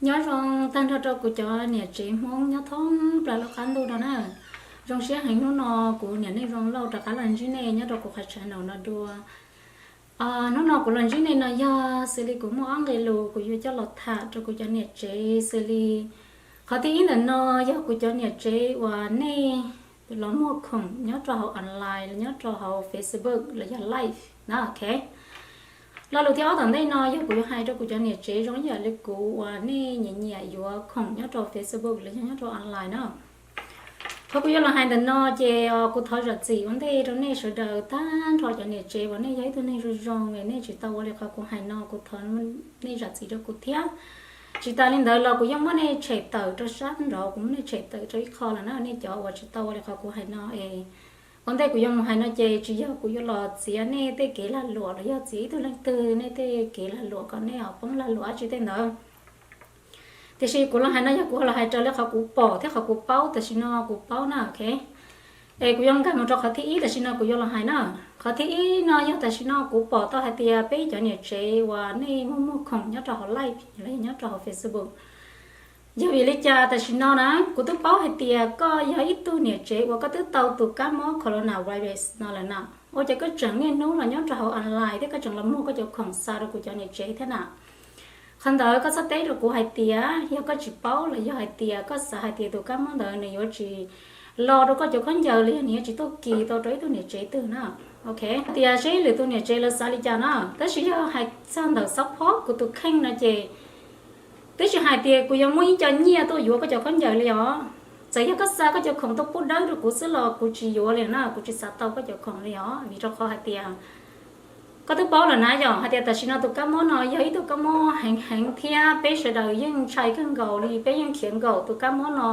Nyob zoo tag nrho rau kuv cov niam tsev Hmoob nyob thoob plaws lub qab ntuj no na. Zoo siab heev hnub no kuv niam Neej Zoo Lauj rov qab los ntsib nej nyob rau kuv qhov channel no dua. Hnub no kuv los ntsib nej no yog xws li kuv muaj ob nqe lus kuv yuav coj los tham rau kuv cov niam tsev xws li, qhov thib ib ntawm no yog kuv cov niam tsev uas nej los muag khoom nyob rau hauv online los nyob rau hauv Facebook los yog live na, ok. Lo lus thib ob tom ntej no yog kuv yuav hais rau kuv cov niam tsev zoo ib yam li kuv uas nej nyiam nyiam yuav khoom nyob rau Facebook los yog nyob rau online na. Qhov kuv yuav los hais ntawm no ces kuv thov zam txim ua ntej rau nej sawv daws tag nrho cov niam tsev uas nej yog ib tug neeg zoo zoo es nej tsis tau ua li qhov kuv hais no, kuv thov nej zam txim rau kuv thiab. Tsis tas li ntawd los kuv yeej muab nej tshem tawm rau sab nraud, kuv muab nej tshem tawm rau ib qho lawm na, nej cov uas tsis tau ua li qhov kuv hais no es ua ntej kuv yuav mus hais no ces tsis yog kuv yuav los txiav nej tej kev lag luam los yog txiav ib tug leej twg nej tej kev lag luam kom nej poob lag luam dab tsi tej ntawd. Tiam sis kuv los hais no yog kuv los hais raws li qhov kuv pom thiab qhov kuv paub tam sim no kuv paub na, ok. Es kuv yuav nkag mus rau qhov thib ib tam sim no kuv yuav los hais na. Qhov thib ib no yog tam sim no kuv pom tau hais tias peb cov niam tsev uas nej muag muag khoom nyob rau hauv live los yog nyob rau hauv Facebook. Yog vim li cas tam sim no na, kuv twb paub hais tias koj yog ib tug niam tsev uas koj twb tau tus kab mob corona virus no lawm na, ua cas koj tseem niaj hnub los nyob rau hauv online thiab koj tseem los muag koj cov khoom xa rau kuv cov niam tsev thiab na. Qhov ntawd koj txhob teb rau kuv hais tias yog koj tsis paub los yog hais tias koj xav hais tias tus kab mob ntawd nws yuav tsis los rau koj cov khaub ncaws los yog nws yuav tsis tuaj kis tau rau ib tug niam tsev twg na. Ok, hais tias seb lwm tus niam tsev lawv xav li cas na, tab sis yog hais txog ntawm xab phob kuv tus kheej no ces twb tsis hais tias kuv yuav muab ib co nyiaj tuaj yuav koj cov khaub ncaws li os. Txawm yog koj xa koj cov khoom tuaj pub dawb rau kuv xwb los kuv tsis yuav li na, kuv tsis xav tau koj cov khoom li os, vim rau qhov hais tias koj twb paub lawm na yom, hais tias tam sim no tus kab mob no yog ib tug kab mob heev heev thiab peb sawv daws yeej ntshai kawg nkaus li, peb yeej khiav nkaum tus kab mob no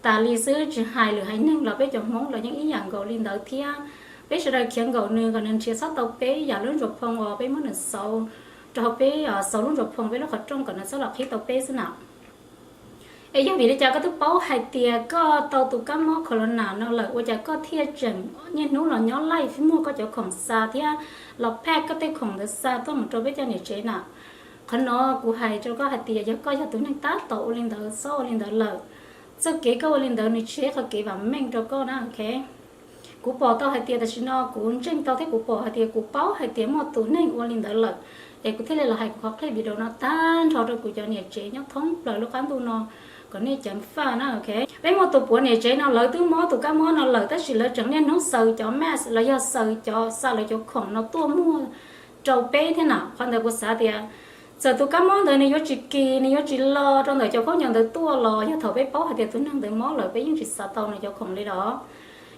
tas li xwb, tsis hais lwm haiv neeg los peb cov Hmoob los yeej ib yam nkaus li ntawd thiab. Peb sawv daws khiav nkaum nws kom nws nrhiav txhob tau peb yam lub ntsuas phoo uas peb muab nws xauv rau hauv peb, xauv lub ntsuas phoo peb lub qhov rooj kom nws txhob los qhib tau peb xwb na. Es yog vim li cas koj twb paub hais tias koj tau tus kab mob corona no lawm ua cas koj thiaj tseem niaj hnub los nyob live muag koj cov khoom xa thiab los pack koj tej khoom ntawd xa tuaj mus rau peb cov niam tsev na? Qhov no kuv hais rau koj hais tias yog koj yog tus neeg tab tom ua li ntawd, txhob ua li ntawd lawm. Txoj kev koj ua li ntawd nws tsis yog qhov kev vam meej rau koj na, ok. Kuv pom tau hais tias tam sim no kuv ntseeg tau thiab kuv pom hais tias kuv paub hais tias muaj tus neeg ua li ntawd lawm, es kuv thiaj li los hais kuv qhov clip video no tag nrho rau kuv cov niam tsev nyob thoob plaws lub qab ntuj no kom nej ceev faj na, ok. Peb muaj tus puav niam tsev no lawv twb mob tus kab mob no lawm tab sis lawv tseem niaj hnub xaws cov mask los yog xaws cov, xa lawv cov khoom no tuaj muag rau peb thiab na. Qhov ntawd kuv xav tias txawm tus kab mob ntawd nws yuav tsis kis, nws yuav tsis los rau ntawm cov khaub ncaws ntawd tuaj los yog thaum peb paub hais tias tus neeg ntawd mob lawm peb yeej tsis xav tau nws cov khoom li los.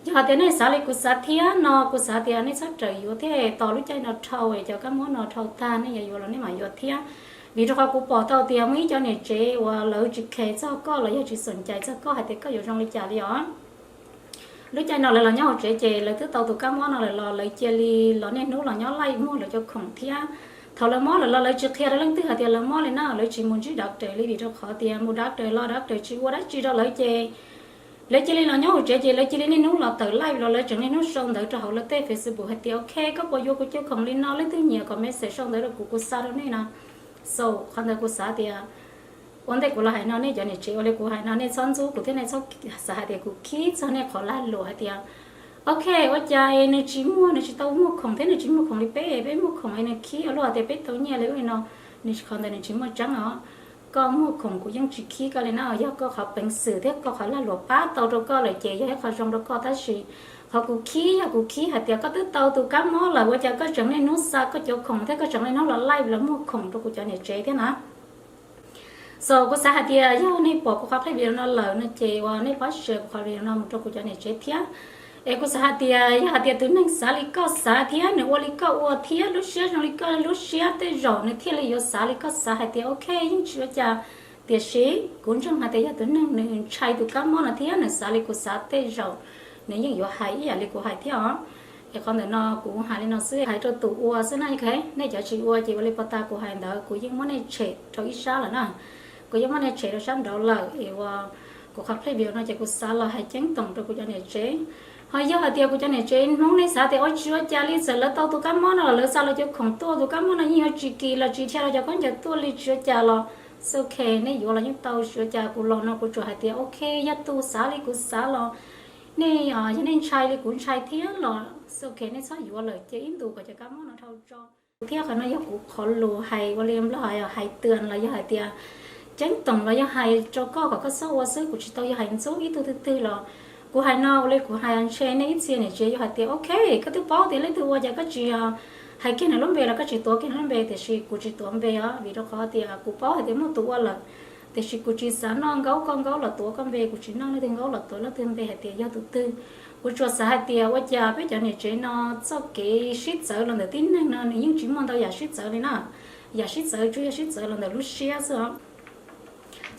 Yog hais tias nej xav li kuv xav thiab no kuv xav tias nej txhob rawm yuav thiab tos lub caij no dhau es cov kab mob no dhau tag nej yuav yuav los nej mam yuav thiab. Vim rau qhov kuv pom tau tias muaj ib cov niam tsev uas lawv tsis khes txog koj los yog tsis xoom cais txog koj hais tias koj yuav zoo li cas li os. Lub caij no lawv los nyob hauv tsev ces lawv twb tau tus kab mob no lawm los lawv cia li los niaj hnub los nyob live muag lawv cov khoom thiab. Thaum lawv mob lawm los lawv tsis qhia rau leej twg hais tias lawv mob li na, lawv tsis mus ntsib doctor li vim rau qhov tias mus doctor los doctor tsis ua dab tsi rau lawv ces lawv cia li los nyob hauv tsev ces lawv cia li niaj hnub los tawm live los lawv tseem niaj hnub sau ntawv rau hauv lawv tej Facebook hais tias ok, koj puas yuav kuv cov khoom li no, leej twg nyiam kom message sau ntawv rau kuv, kuv xa rau nej no. So qhov ntawd kuv xav tias ua ntej kuv los hais no nej cov niam tsev ua li kuv hais no nej txhob ntxub kuv thiab nej txhob xav hais tias kuv khib txog nej qhov lag luam hais tias ok, ua cas es nws tsis muag, nws tsis tau muag khoom thiab nws tsis muag khoom li peb, peb muag khoom es nws khib ua luaj tias peb tau nyiaj li ub li no. Nws qhov ntawd nws tsis muaj tseeb os. Koj muag khoom kuv yeej tsis khib koj li na, yog koj qhov peev xwm thiab koj qhov lag luam pab tau rau koj lawm ces yog ib qho zoo rau koj tab sis qhov kuv khib yog kuv khib hais tias koj twb tau tus kab mob lawm ua cas koj tseem niaj hnub xa koj cov khoom thiab koj tseem niaj hnub los live los muag khoom rau kuv cov niam tsev thiab na. So kuv xav hais tias yog nej pom kuv qhov clip video no lawm no ces uas nej pab share kuv qhov video no mus rau kuv cov niam tsev thiab. Es kuv xav hais tias yog hais tias tus neeg xav li koj xav thiab nws ua li koj ua thiab lub siab zoo li koj lub siab tej zaum nws thiaj li yuav xav li koj xav hais tias ok yeej tsis ua cas. Tiam sis kuv ntseeg hais tias yog tus neeg nws ntshai tus kab mob no thiab nws xav li kuv xav tej zaum nws yeej yuav hais ib yam li kuv hais thiab os. Es qhov ntawm no kuv hais li no xwb, hais rau tus ua xwb na, nej cov tsis ua ces ua li pov tas kuv hais ntawd kuv yeej muab nej tshem rau ib sab lawm na. Kuv yeej muab nej tshem rau sab nraud lawm es uas kuv qhov clip video no ces kuv xav los hais ceeb toom rau kuv cov niam tsev. Ho yog hais tias kuv cov niam tsev Hmoob nej xav tias ua tsis ua cas li, txawm lawv tau tus kab mob no los lawv xa lawv cov khoom tuaj, tus kab mob no yeej yuav tsis kis los tsis dhia lawv cov khaub ncaws tuaj li tsis ua cas los It's ok, nej yuav los yeej tau, ua cas kuv los no kuv tsuas hais tias ok, yog tus xav li kuv xav los nej, yog nej ntshai li kuv ntshai thiab los it's ok, nej txhob yuav lawm, cia ib ntus kom cov kab mob no dhau tso. Thiab qhov no yog kuv qhov lus hais ua li nplog hais tias los yog hais tias ceeb toom los yog hais rau koj kom koj txhob ua xwb, kuv tsis tau yog hais ntxub ib tug twg twg los. Kuv hais no ua li kuv hais ntshe nej ib txhia niam tsev yuav hais tias ok, koj twb paub tias leej twg ua cas koj tsis hais kiag nws lub npe los koj tsis tuav kiag nws lub npe, tiam sis kuv tsis tuav npe os, vim rau qhov tias kuv paub hais tias muaj tus ua lawm. Tiam sis kuv tsis xav noj nkaub koj nkaub los tuav koj npe, kuv tsis noj leej twg nkaub los tuav leej twg npe hais tias yog tus twg. Kuv tsuas xav hais tias ua cas peb cov niam tsev no txoj kev sib txawv los ntawm tib neeg no nws yeej tsis muaj ntau yam sib txawv li na. Yam sib txawv tsuas yog sib txawv los ntawm lub siab xwb os.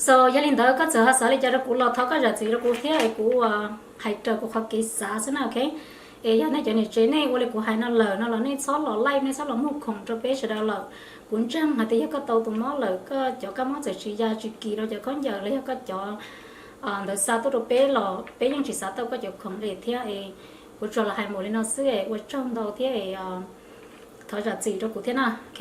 So yog li ntawd koj txawm ho xav li cas rau kuv los thov koj zam txim rau kuv thiab es kuv hais raws kuv qhov kev xav xwb na, ok. Es yog nej cov niam tsev nej ua li kuv hais no lawm no los nej txhob los like, nej txhob los muag khoom rau peb sawv daws lawm. Kuv ntseeg hais tias yog koj tau tus mob lawm, koj cov kab mob txawm tsis ya tsis kis rau cov khaub ncaws los yog koj cov ntawd xa tuaj rau peb los peb yeej tsis xav tau koj cov khoom li thiab es. Kuv tsuas los hais mus li no xwb es ua tsaug ntau thiab es thov zam txim rau kuv thiab na, ok.